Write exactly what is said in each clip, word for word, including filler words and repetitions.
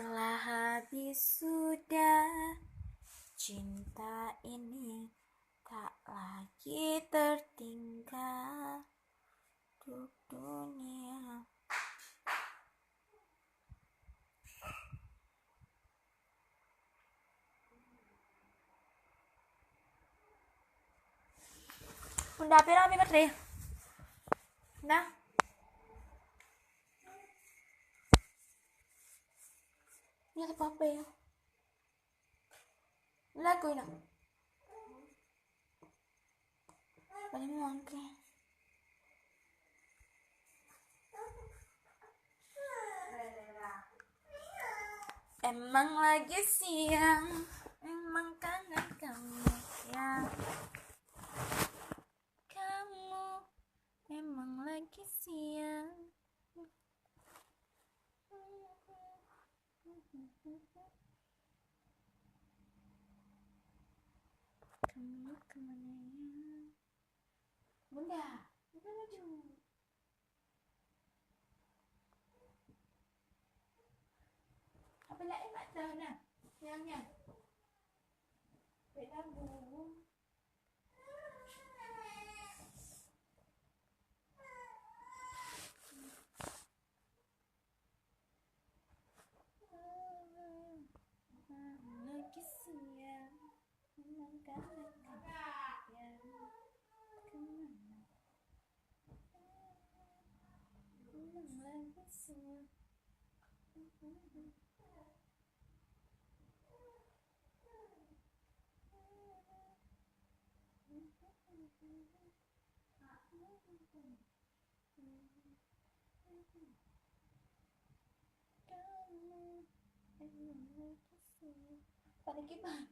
Telah habis sudah, cinta ini tak lagi tertinggal untuk dunia. Bunda, api ramé baterai. Nah. Ni apa-apa ya? Lagu nak. Paling muang ke. Emang lagi siang, emang kangen kamu, ya. Kamu emang lagi siang. Kamu kemana ya? Bunda, Bunda maju. Apa lain mak tahu nah? Yang, yang. Bek lagu. Lagi siang, menangkan ya. Kemana? Lagi siang. Pada gimana?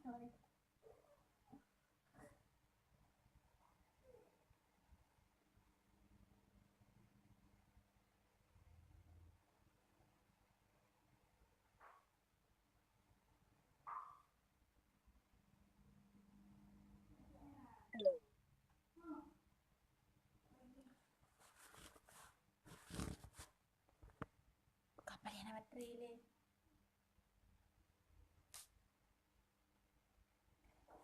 Kapal yang nama trailer.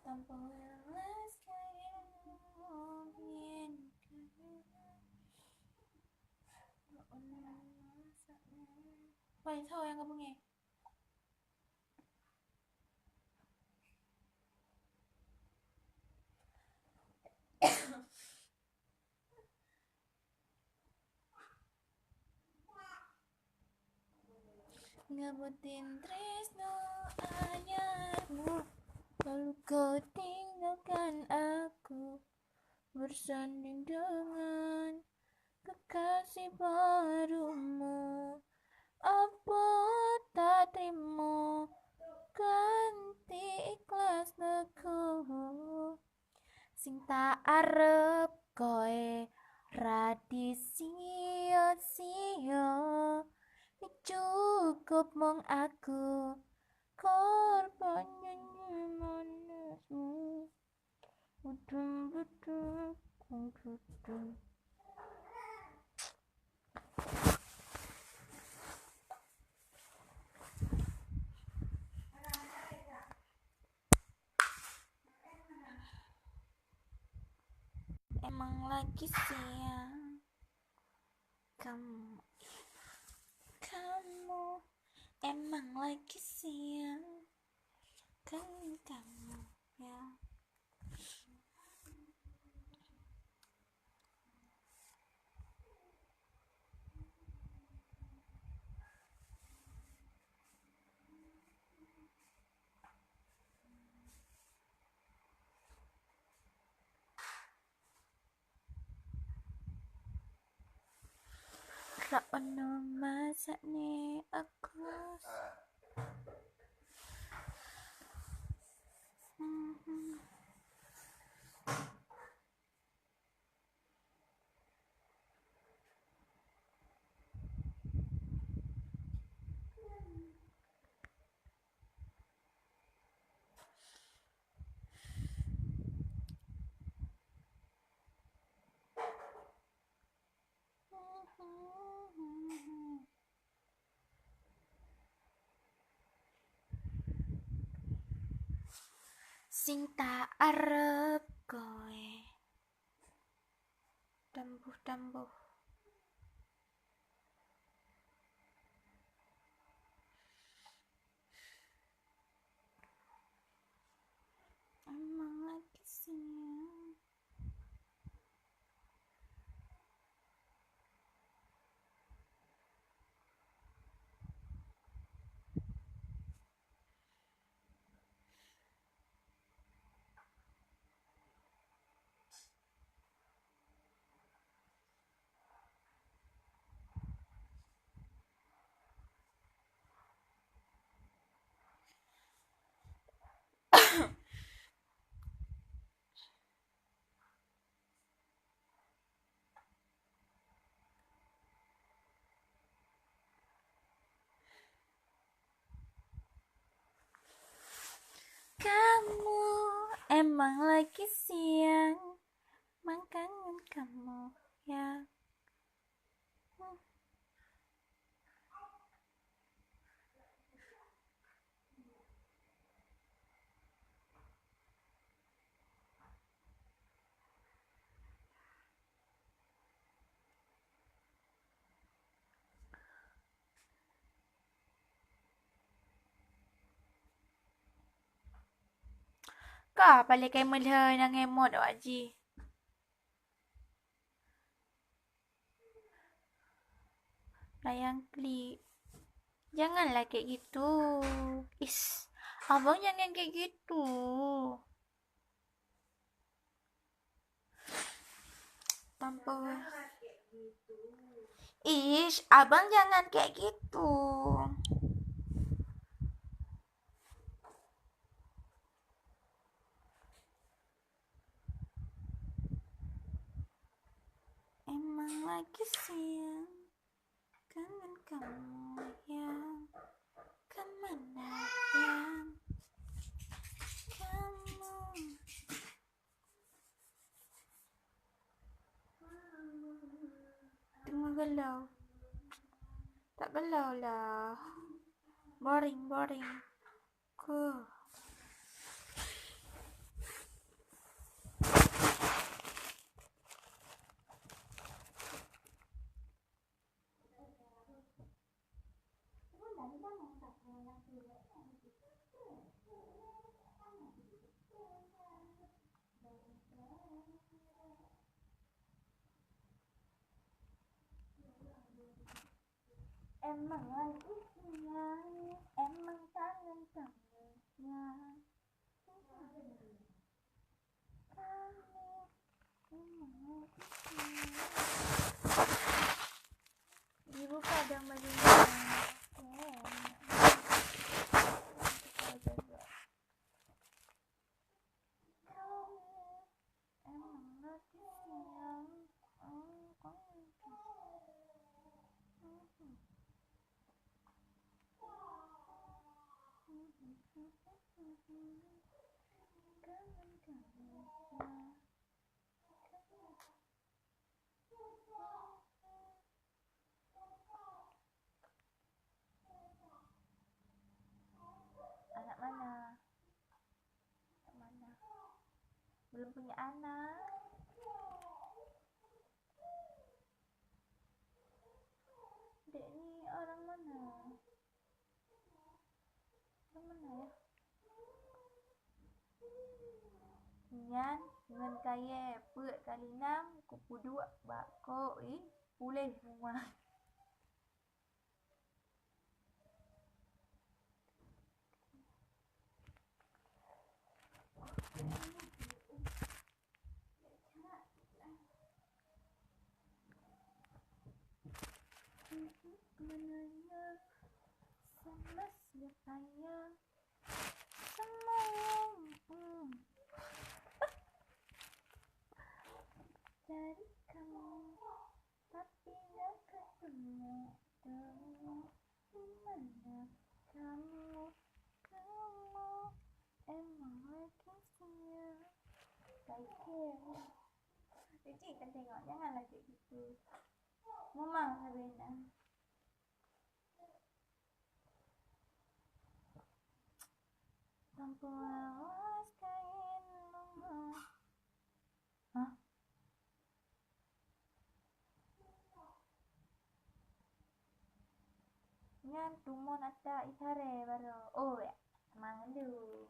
Tanpa welas kayakmu, biar kayakmu. Paling tahu yang kamu nge. Ngebutin tresno anyarmu, lalu kau tinggalkan aku, bersanding dengan kekasih barumu. Apa tak terima, ganti ikhlas aku. Sing ta arep koe radi sia-sia. Cukup mong aku korban nyanyi manismu. Budum, budum, budum. Emang lagi siang. Kamu, kamu emang lagi siang. Kan kamu ya. Rak ono masak ni aku. Mhm. Cinta Arab koi. Tambuh-tambuh. Emang lagi siang. Kamu emang lagi siang, emang kangen kamu ya. Ka palékai meulheueh nyang ngemot awak jih. Layang klik. Janganlah kayak gitu. Is, abang jangan kayak gitu. Tanpa. Ish, abang jangan kayak gitu. Emang lagi siang, kangen kamu ya. Kemana ya kamu? Teungoh galau. Tak galau lah. Boring, boring. Kuh. Emang lagi siang, emang kangen kamu ya. Dibuka dong bajunya. Emang lagi siang. Anak mana? Anak mana? Belum punya anak. Dek ni orang mana? Orang mana ya? Nyan ngon kayèe peuet kali nam kupeuduek bak kok ih puléh rumah. Menanya sama siapa ya? Semua. Dari kamu. Tapi nak ketemu dulu. Di mana kamu? Kamu emang lagi siang. Baik ke? Cuci kan tengok, janganlah kayak gitu. Memang Sabrina. Tanpa awas kain. Hah? Nyan tumon ata Isare baroe. Oh, ya. Mang lu.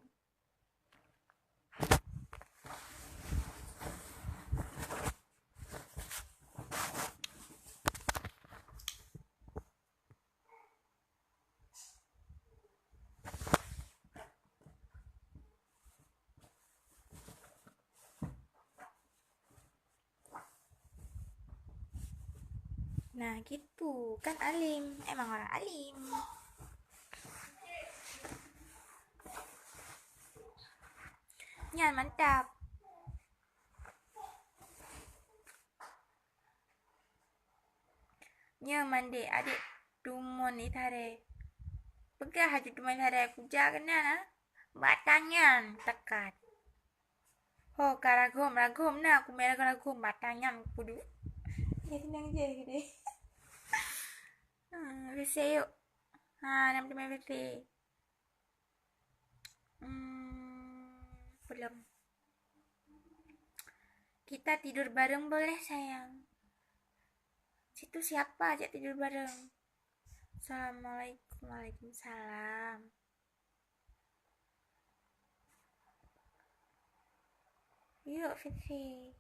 Nah, gitu. Kan alim. Emang orang alim. Nyan, mantap. Nyoe mandé adék tumon Isare. Peugah haju tumon Isare, kujak keunan, ah. Bak tangan takat. Ho, ka ragom-ragom na, kumé ragom-ragom bak tangan kudu. Ya, tenang je, gede. Hmm, WC yuk. Ha, nam teumé WC. Hmm, belum. Kita tidur bareng boleh, sayang? Situ siapa ajak tidur bareng? Assalamualaikum. Waalaikumsalam. Yuk, Fitri.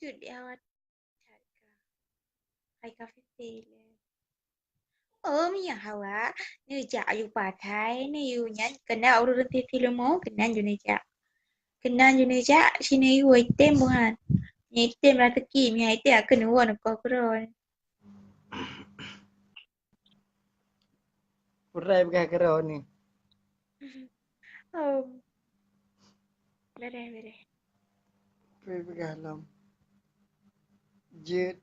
Jeuet di awak. Hai ka Fitri lé. Oh, meunyoe Hawa, neujak yue patai, neuyue nyan keunan ureueng Fitri leumo, keunan ju neujak. Keunan ju neujak, sineuyue item buhan. Nyan item raseuki, meunyoe item akan neuwoe neukoh keudroe. Purai peugah keudroe ni. Oh. Bereh, bereh. Purai peugah lom. Jeuet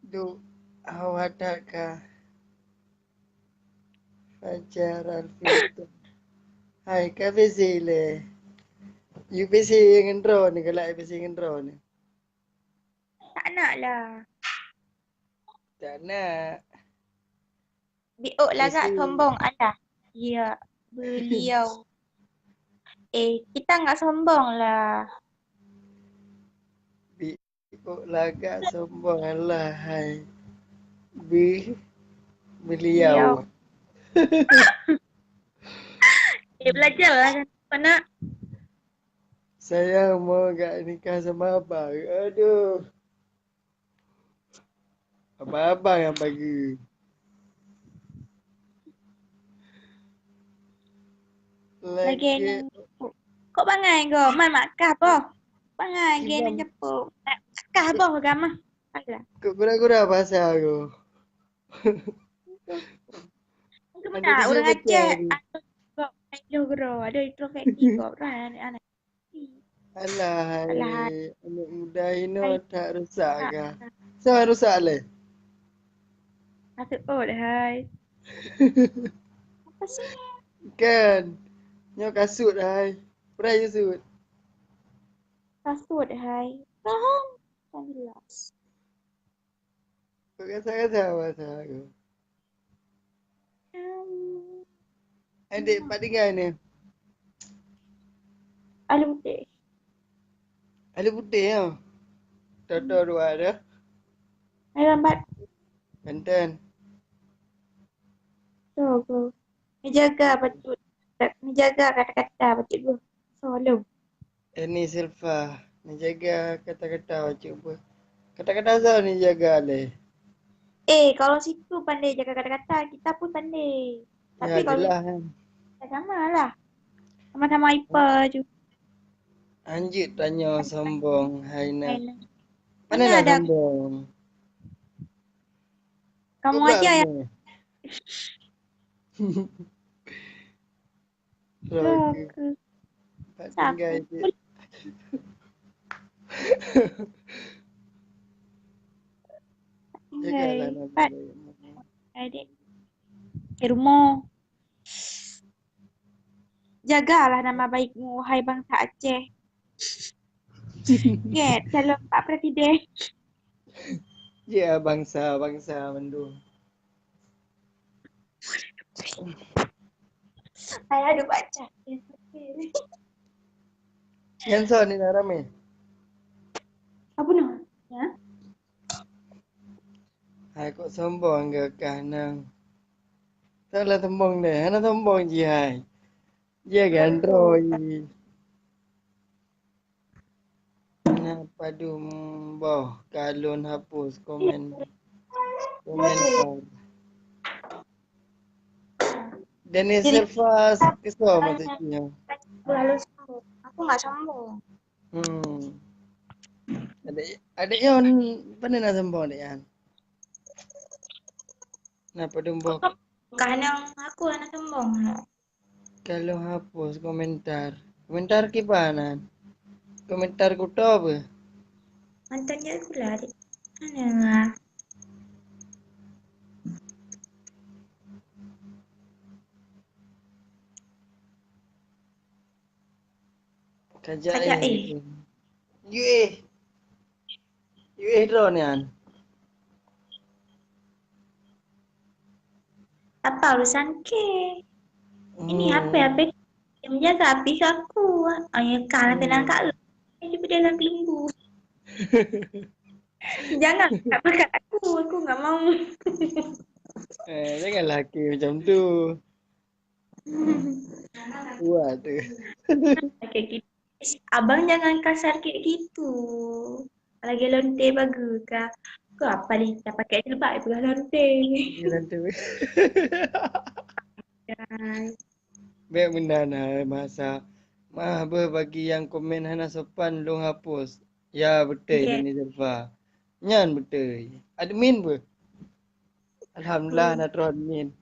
duek Hawa that ka. Fajar Alfian. Hai, ka busy lé. Yue busy ngon droe ni, galak busy ngon droe ni. Tak nak lah. Tak nak. Biôk lagak sombong, alah. Ya, beliau. Eh, kita enggak sombong lah. Biôk lagak sombong, alah hai. Bi-, beliau. Beliau. Eh, belajarlah kan, nak. Sayang, mau gak nikah sama abang. Aduh. Abang-abang nyang bagi. Lagèe nyan. Kok bangai go? Man mak kah boh. Bangai gen capuk. Kah boh gamah. Alah. Kok gura-gura bahasa aku. Kemana? Urang Aceh. Aduh, gro. Aduh, itu kayak tiga orang anak-anak. Alah, hai. Alah, hai. Aneuk muda inoe that rusak kah? Soe rusak lé? Kasut ot, hai. Apa sih? Kan. Nyoe kasut, hai. Peue kasut? Kasut, hai. Paham? Kan jelas. Kok kasar-kasar bahasa aku? Em. Adik, pat tinggai ni? Alue Putih. Alue Putih, ya? Toto dua dah. Hai, lambat. Banten. Tuh, aku. Neujaga bacut, neujaga kata-kata bacut dua. Soe lom. Eni Silva, neujaga kata-kata bacut dua. Kata-kata soe neujaga lé? Eh, kalau situ pandai jaga kata-kata, kita pun pandai. Tapi kalau jelah kan. Ya, sama lah. Sama-sama ipa ju. Anjit tanyoe sombong, Haina. Haina. Mana ada sombong? Kamu aja ya. Roke. Empat tinggai je. Tinggai. Empat. Adik. Di rumah. Jagalah nama baikmu, wahai bangsa Aceh. Get, calon Pak Presiden. Ya, bangsa-bangsa mandum. Saya ada baca. Nyan soe ni na ramé? Apa nama? Ya? Hai kok sombong geuh kah nang? Salah sombong deh, hana sombong jih hai. Jih gandroi. Na padum boh ka lôn hapus komen. Komentar. Daniel Servas kesoe maksudnya. Lalu sombong. Aku nggak sombong. Hmm. Adik, adik Yon, mana nak sombong adik Yan? Kenapa dong boh? Karena aku anak sombong. Kalau hapus komentar. Komentar kiban? Komentar kuto apa? Mantan je aku lah, adik. Mana? Kajak eh. Yue. Yue droe nyan. Apa urusan ke? Ini apa, apa? Yang menjaga api ke aku. Hanya kau tenang kat lu. Dia dalam kelembu. Jangan tak pekat aku. Aku nggak mau. Eh, janganlah laki macam tu. Kuat tu. Kayak gitu. Abang jangan kasar kayak gitu. Lagi lonte bagu kah? Kau apa ni? Dah pakai jilbab pegang lonte. Bek meunan hai masa. Mah beuh bagi yang komen hana sopan lôn hapus. Ya beutôi Dini Zulfa. Nyan beutôi. Admin beuh. Alhamdulillah na troh admin.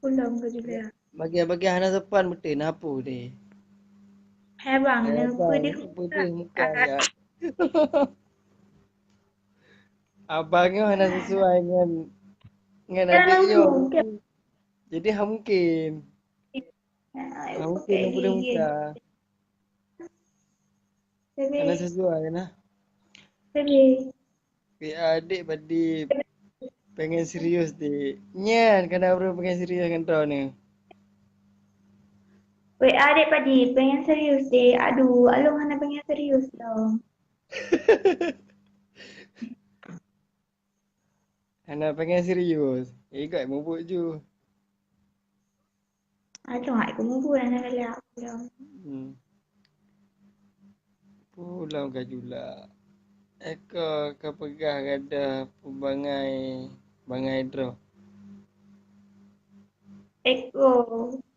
Pulang ke juga. Bagi-bagi hana sopan beutôi na hapus deh. Hai bang, na pedih pedih muka ya. Abang nyoe hana sesuai ngan ngan adik nyoe. Jadi ha mungkin. Ha mungkin na pedih muka. Hana sesuai nah. Weh adik padi pengen serius dik. Nyan kana ureueng pengen serius ngan droeneuh. Weh adik padi pengen serius dik. Aduh, along hana pengen serius dong. Hana pengen serius. Igat mubuk ju. Aduh, aku mubuk hana galak. Hmm. Pulang ka julak. Eko ka peugah gadoh peubangai bangai droe. Eko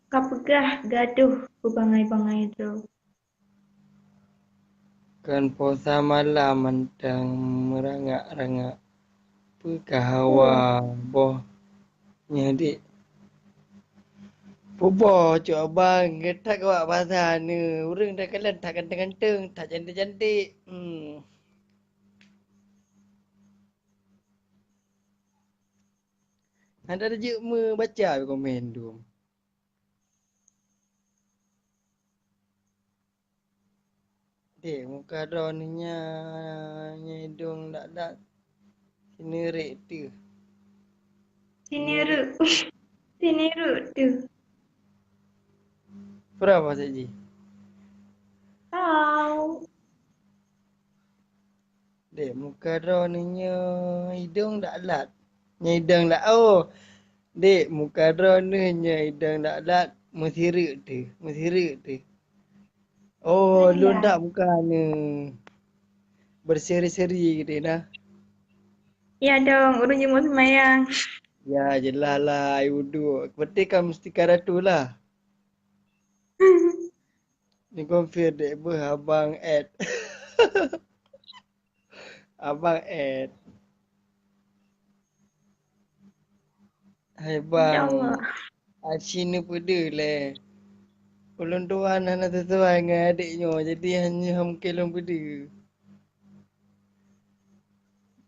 ka peugah gadoh peubangai-bangai droe. Kon posa malam mantong meurangak-rangak. Peue ka hawa boh nyoe dik? Puboh cok abang, geutak awak basa neuh. Ureueng takalon that ganteng-ganteng, that cantik-cantik. Hmm. Hana jeuet meubaca komen dum. Dek, muka droeneuh nyan, nyan idong dak-dak. Sinirek teuh. Sinirek. Sinirek teuh. Peue bahasa jih? Tau. Dek, muka droeneuh nyoe idong dak lat. Nyoe idong dak, oh. Dek, muka droeneuh nyoe idong dak lat. Meusireuk teuh, meusireuk teuh. Oh, lôn dak muka neuh. Berseri-seri gitu nah. Ya dong, ureueng jeuet seumayang. Ya, jeulaih lah, ai uduk. Berarti kan mesti ka ratu lah. Ni konfir dek beuh abang Ed. Abang Ed. Hai bang. Aci neupeudeuh lé. Ulôn tuan hana sesuai ngon adek nyoe, jadi hanya ham kelong peudeuh.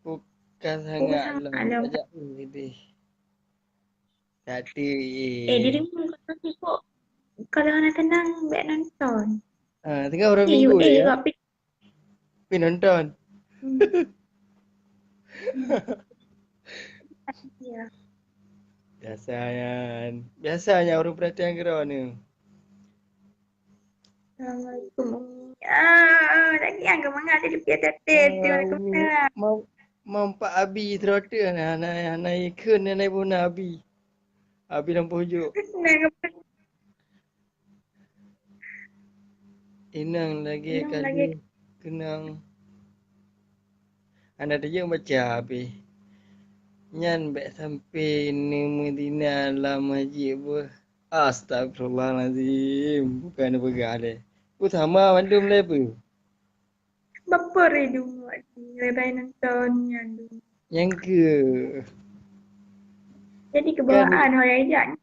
Bukan sangat lom. Ajak ni deh. Tadi. Eh, dirimu kalau hana tenang, bèk nonton. Ha, teuka uroe Minggu ya. Tapi nonton. Hmm. Ya. Biasa nyan. Biasa nyan ureueng peurhatian keudroe ni. Assalamualaikum, Umi. Ah, lagi yang geumangga di pian tete. Ah, Umi. Waalaikumsalam. Mau, mau Pak Abi trote hana, hana, hana ikheun, hana ibuna Abi. Abi lam pojok. Nah, Inong lagèe kali keunong. Hana tajeuet baca habéh. Nyan bèk sampai neumeudina lam masjid beuh. Astagfirullahalazim. Bukan peugah lé. Peue sama mandum lé peue? Baper rindu ngon lé bai nonton nyan. Nyang keu. Jadi keubawaan ho jak.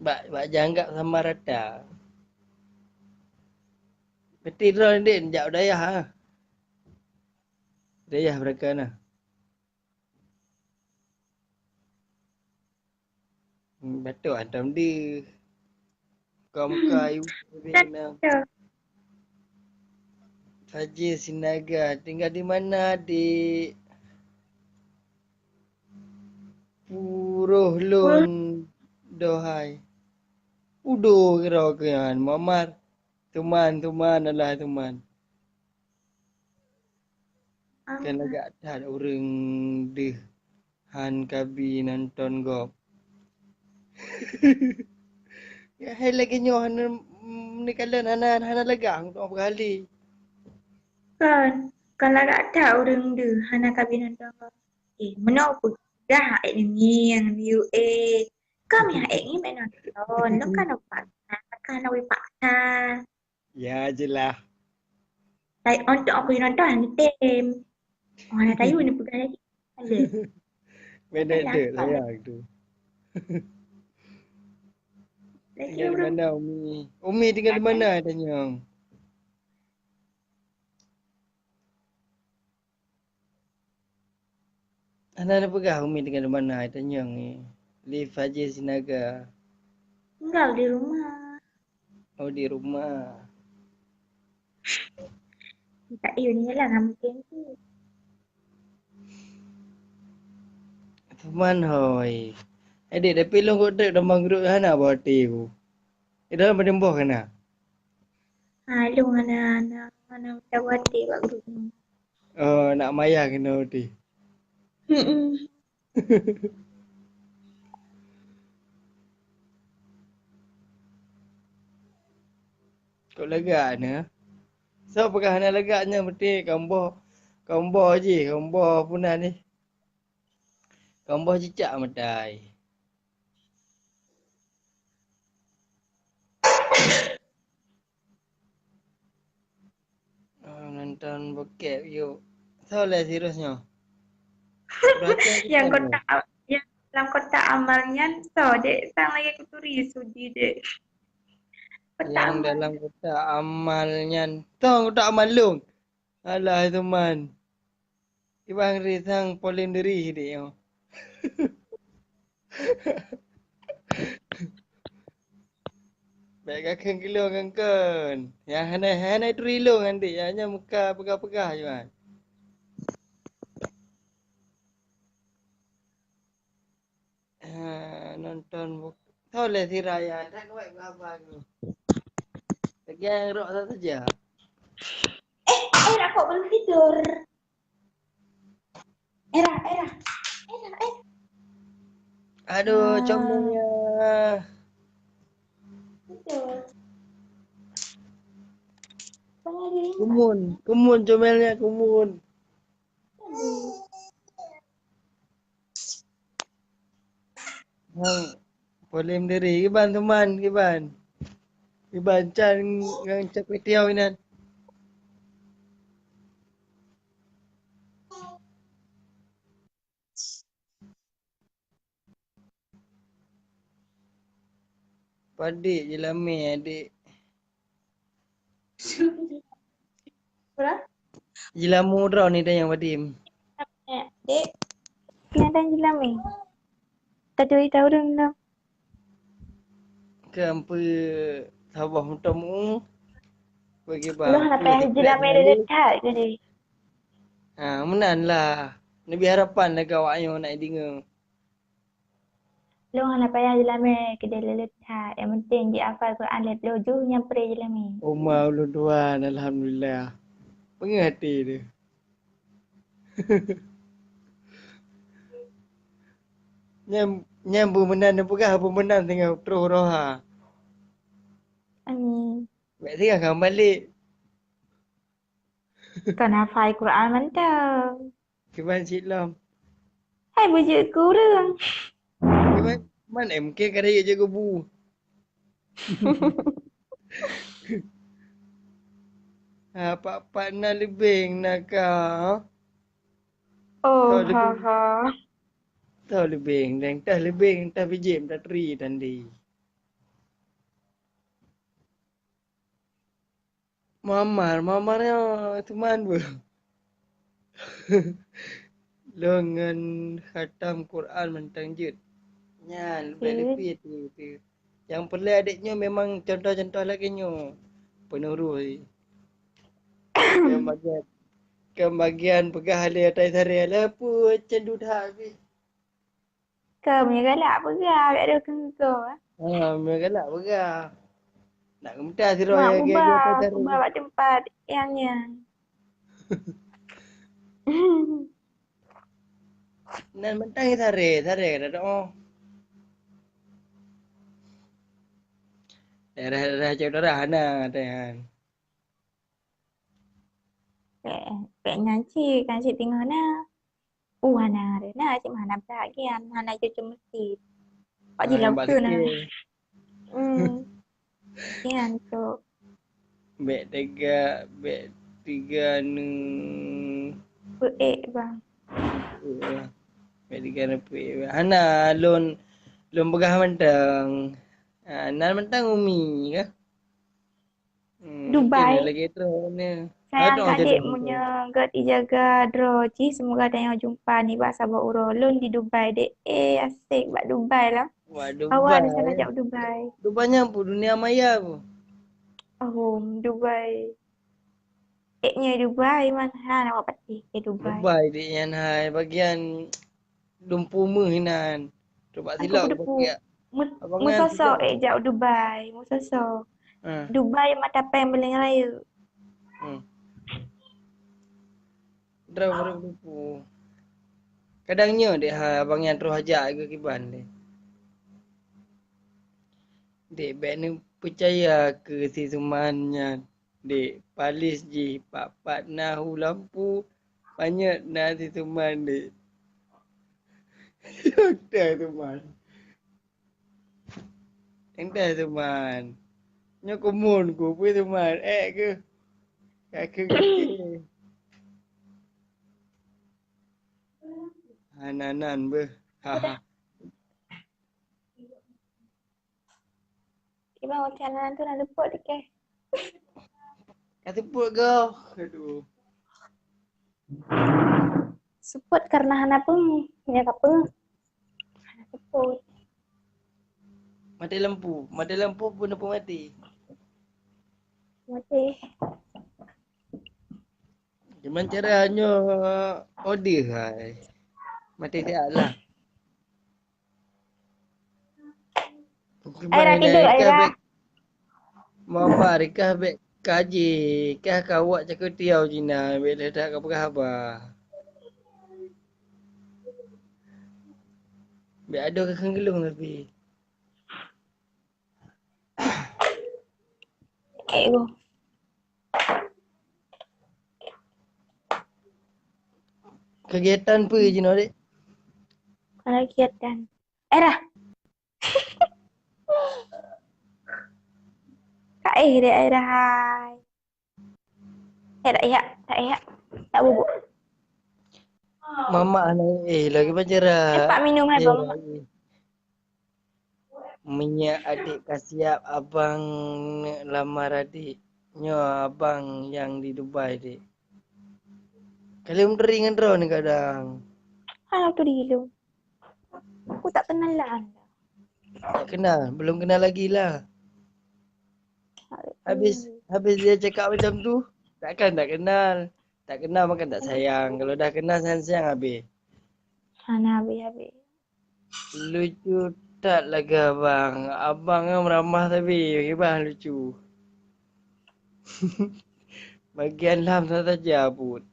Bak, bak janggap sama rata. Berarti droe ndék jak dayah ah. Dayah mereka nah. Hmm, betul, hantom deuh. Muka-muka ibu ni nah. Saja Sinaga, tinggal di mana, Dik? Puroh lôn dohai. Udo keudroe keuh nyan, Muammar. Tuman, tuman, alah tuman. Kan lagak that ureueng deuh han kabi nonton gob. Ya, hai lagèe nyoe hana, mm, neukalon hana, hana lagak untuk peugah lé. Kan, kan lagak that ureueng deuh hana kabi nonton gob. Eh, meunoe peugah ék ngieng, eh. Kami ék ngieng nonton. Lôn kan paksa, kan paksa. Ya, jeulaih. Tapi untuk aku nonton, hana tem. Oh, hana tahu ni peugah lagi. Ada. Beda tu, sayang tu. Tinggal di mana, Umi? Umi tinggal di mana, tanya? Hana neupeugah Umi tinggai di mana, ai tanyong ni. Li Fajri Sinaga. Tinggal di rumah. Oh, di rumah. Tak, iya ni lah, nama mungkin tu. Teman hoi. Adik, tapi lôn kok trép teman grup hana bak até ku. Ida pada boh kena. Ha, lôn hana, hana, hana tahu até bak grup ni. Oh, nak maya kena até. Mm-mm. Kok lega ni? So peugah hana lega nyan berarti kamboh, kamboh jih, kamboh punan ni. Kamboh cicak matai. Ah, nonton bokep yuk. Soe lé serius nyoe? Nyang kotak, nyang dalam kotak amal nyan soe, dek? Sang lagèe kuturi sudi, dek. Nyang dalam kotak amal nyan soe, kotak amal lôn? Alah, teman. Ibang risang polem diri dek nyoe. Bèk kakheun keu lôn kan kon. Nyang hana, hana turi lôn ngan dek, nyang nyan muka peugah-peugah je kan. Ha, nonton buk-, soe lé sira ya, tak kuat haba tu. Lagi yang rok satu saja. Eh, eh, aku belum tidur. Era, Era. Era, Era. Aduh, comelnya. Betul. Kumun, kumun comelnya, kumun. Aduh. Hang polem diri, kiban teman, kiban. Kiban can ngon Cak Kuitiau inan. Padit jilami, adik. Berapa? Jilamu droe ni tanyong padit. Dek. Nyang dan jilami. Tajui tahu dong dong. Ke ampe Saboh meuteumèe. Bagi bang. Lôn hana payah jeulamé lé that jadi. Ha, meunan lah. Neubri harapan lagèe awak nyoe nak deungö. Lôn hana payah jeulamé keudéh lé that. Nyang penting jihafal Quran lé ploh juh nyang pré jeulamé. Uma ulôn tuan, alhamdulillah. Peungeuh até teuh. Nyan, nyan beumeunang neupeugah, beumeunang singoh troh roh ha. Amin. Bèk singoh ka balek. Kan hafai Quran mantong. Kiban cit lom. Hai beujeuet keu ureueng. Kiban man M K ka rayeuk jeuet keu bu. Ha, pat-pat na leubeng na ka. Oh, ha, ha. Tho leubeng, dan tah leubeng, tah bijéh, tah tri tandi. Muammar, Muammar nyoe teuma beuh. Lôn ngon khatam Quran mantong jeuet. Nyan, leubeh-leubeh tu, tu. Nyang peureulèe adék nyoe memang contoh-contoh lagèe nyoe. Peunurus. Keu bagian, keu bagian peugah lé atai saré, lé peue cen duda habéh. Keu meunyoe galak peugah, bèk deuh keu engkau, eh. Ha, meunyoe galak peugah. Nak geumeuta sidroe nyang ubah, ubah bak teumpat nyang nyan. Nan mantong saré, saré dah doh. Daerah-daerah jauh darah hana, Tehan. Bèk, bèk nyan cit, kan cit teungoh na. Uh, hana, hana, cit hana bahagian, hana cucu meusti. Pak jilau tu na. Hmm. Nyan tu. Bèk teuga, bèk teuga neu. Peuék, bang. Peuék, bang. Bèk teuga neu peuék, bang. Hana, lôn, lôn peugah mantong. Ha, nan mantong umi kah? Hmm, Dubai. Lagi terus ni. Sayang adik, meunyoe gèt ijaga droe jih, semoga tanyoe jumpa nibak saboh uroe. Lôn di Dubai deh. Eh, asik bak Dubai lah. Wah, Dubai. Awak rencana jak Dubai. Dubai nyan pu dunia maya pu. Oh, Dubai. Eh, nyoe Dubai man ha awak patéh ke Dubai. Dubai dek nyan hai bagian Dumpu meuh inan. Coba silap aku. Meusoso eh jak Dubai, meusoso. Ha. Dubai mata peng Beleng Raya. Hmm. Droe baru Dumpu. Kadang nyoe dek ha abang nyan troh ajak ke kiban deh. Dek bèk neupeucaya keu si Suman nyan. Dek, palis jih pat-pat na hu lampu, panyöt na si Suman, dek. Entah Suman. Entah Suman. Nyoe kumun ku, peue Suman? Ék keuh. Ka keuh. Hana nan beuh. Haha. Iban watèe aneuk tu na seupôt dikeh. Ka seupôt goh. Aduh. Seupôt karena hana peue, ya ka peue. Hana seupôt. Maté lampu, maté lampu pun apa mati? Mati. Cuman cara nyoe odeh hai. Maté siat lah. Aira tidur, Aira. Mama rikah bèk kaji, kah kawak cakeu tiau jina, bèk ledak ka peugah haba. Bèk adoh ka kheun geulong tapi. Eh, oh. Kegiatan peue jinoe, Dek? Kegiatan. Eh, dah. Ka eh, Dek, eh, dah, hai. Eh, tak eh, tak eh, tak bubuk. Mamak na eh lagi pacaran. Cepat minum, hai, eh, Bang. Lagi. Meunyoe adék ka siap abang neuk lamar adék, nyoe abang nyang di Dubai, Dek. Ka lheueh meuturi ngon droeneuh kadang. Hana meuturi lôn. Aku tak kenal lah anda. Tak kenal, belum kenal lagi lah. Habis, habis dia cakap macam tu, takkan tak kenal. Tak kenal makan tak sayang. Kalau dah kenal sayang-sayang habis. Hana habis-habis. Lucu that lagèe abang. Abang kan meramah tapi bang lucu. Bagian lam saja pun.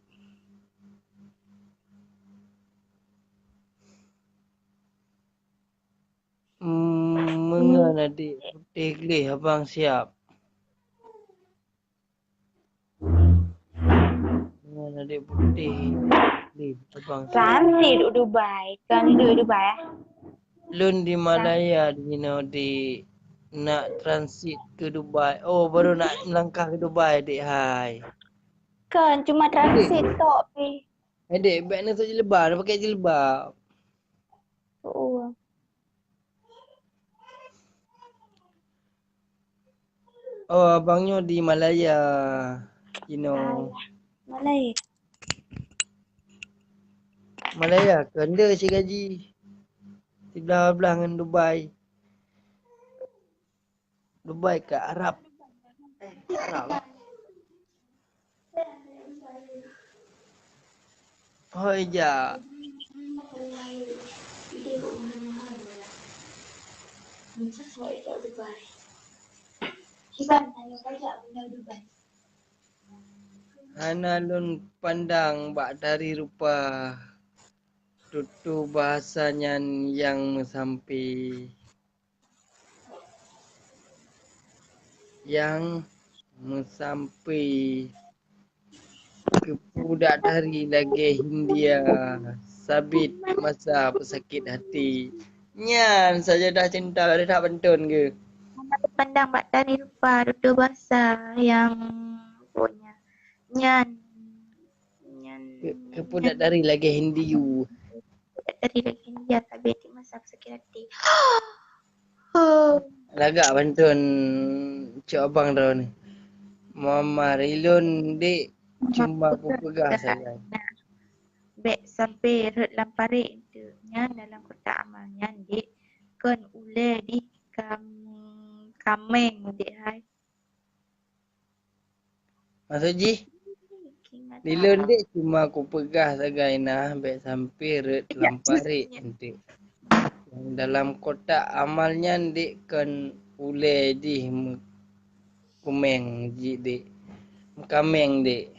Hmm, mengan adik putih gleh abang siap. Mengan adik putih gleh abang siap. Transit u Dubai, kan duduk Dubai eh? Lôn di Malaya di sinoe di nak transit ke Dubai. Oh, baru nak melangkah ke Dubai dek hai. Kan cuma transit tok pi. Hai dek, bek ni tu jilbab, pakai jilbab. Oh. Oh, abang nyoe di Malaya. Cino. Malaya. Malaya, kende si gaji. Siblah-blah ngan Dubai. Dubai ke Arab. Arab. Hoi jak. Hana lôn pandang bak tari rupa, tutoe bahasa nyan nyang meusampe. Nyang meusampe keupeue dak tari lagèe Hindia, sabit masa peusakét hati. Nyan sajadah cinta lagèe that pantôn geuh. Hana pandang bak tari rupa, tutoe bahasa nyang pokoknya. Nyan, nyan, keupeue dak tari lagèe Hindia. Dak tari lagèe Hindia, sabit masa peusakét hati. Lagak pantôn cok abang droeneuh. Mama rilôn dek cuma kupeugah sagai. Bek sampe rhot lam paret enteuk nyan dalam kotak amal nyan dek kon ulèe dih kam-, kameng dek hai. Maksud jih, lilon dek cuma kupeugah sagai nah bek sampe rhot lam paret enteuk. Dalam kotak amal nyan dek kon ulèe jih meukumeng jih dek. Meukameng dek.